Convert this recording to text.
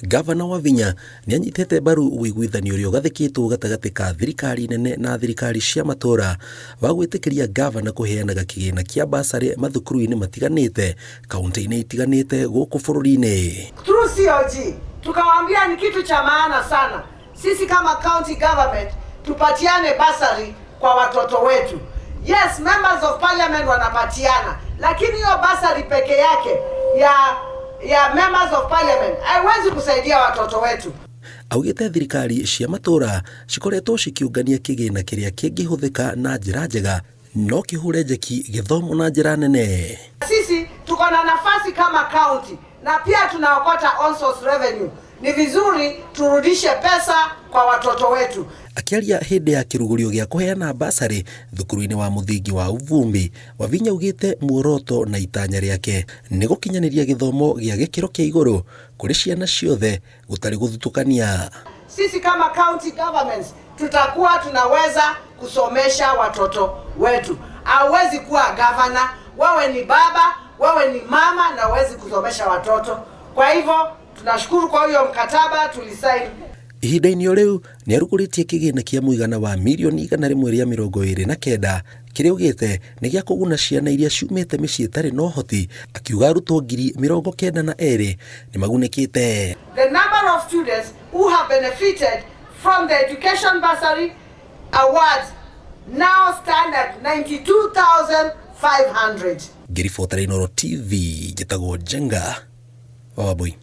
Gavana Wavinya nĩ anyitĩte mbaru ũiguithanio ũrĩa ũgathĩkĩtwo gatagatĩ ka thirikari nene na thirikari cia matũũra wa gwĩtĩkĩria gavana kũheanaga kĩgĩna kĩa bursary mathukuru-inĩ matiganĩte kaunti-inĩ itiganĩte gũkũ bũrũri-inĩ. Through COG tukawaambia ni kitu cha maana sana sisi kama county government tupatiane bursary kwa watoto wetu. Yes, members of parliament wanapatiana, lakini hiyo bursary peke yake ya members of parliament haiwezi kusaidia watoto wetu. Augĩte thirikari cia matũũra cikoretwo cikiũngania kĩgĩna kĩrĩa kĩngĩhũthĩka na njĩra njega no kĩhure njeki gĩthomo na njĩra nene. Sisi tuko na nafasi kama county na pia tunaokota on source revenue. Ni vizuri turudishe pesa kwa watoto wetu. Akĩaria hĩndĩ ya kĩrugũrio gĩa kũheana bursary thukuru-inĩ wa mũthingi wa Uvumbi, Wavinya augĩte muoroto na itanya rĩake nĩ gũkinyanĩria gĩthomo gĩa gĩkĩro kĩa igũrũ kũrĩ ciana ciothe gũtarĩ gũthutũkania. Sisi kama county governments tutakuwa tunaweza kusomesha watoto wetu. Hauwezi kuwa governor, wewe ni baba, wewe ni mama na huwezi kusomesha watoto. Kwa hivyo tunashukuru kwa hiyo mkataba tulisaini. Ihinda-inĩ o rĩu nĩ arugũrĩtie kĩgĩna kĩa mũigana wa mirioni 129 kĩrĩa augĩte nĩ gĩa kũguna ciana iria ciumĩte mĩciĩ ĩtarĩ na ũhoti, akiuga arutwo 92,000 nĩ magunĩkĩte. The number of students who have benefited from the education bursary awards now stand at 92,500. Ngĩribotera Inooro TV, njĩtagwo Njenga wa Wambui.